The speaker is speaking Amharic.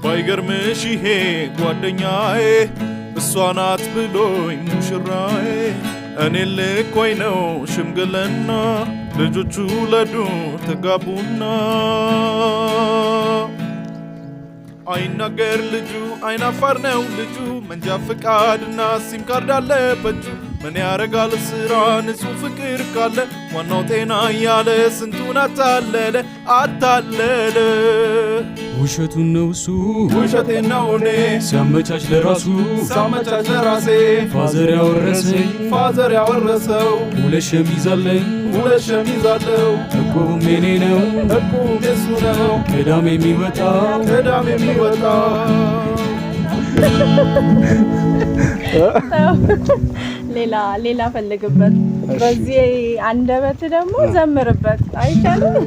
ባይገርምሽ ይሄ ጓደኛዬ እሷ ናት ብሎኝ ሙሽራዬ፣ እኔ ልኮኝ ነው ሽምግልና፣ ልጆቹ ለዱ ተጋቡና። አይናገር ልጁ፣ አይናፋር ነው ልጁ፣ መንጃ ፍቃድና ሲም ካርድ አለ በእጁ። ምን ያረጋል ስራ ንጹህ ፍቅር ካለ፣ ዋናው ጤና እያለ ስንቱን አታለለ አታለለ። ውሸቱን ነው እሱ። ውሸቴን ነው እኔ። ሲያመቻች ለራሱ። ሳመቻች ለራሴ። Father ያወረሰኝ። Father ያወረሰው። ሁለት ሸሚዝ አለኝ። ሁለት ሸሚዝ አለው። እቁቡም የኔ ነው። እቁብ የሱ ነው። ቅዳሜ የሚወጣው። ቅዳሜ የሚወጣው። ሌላ ሌላ ፈልግበት። በዚህ አንደበት ደግሞ ዘምርበት አይሻልም?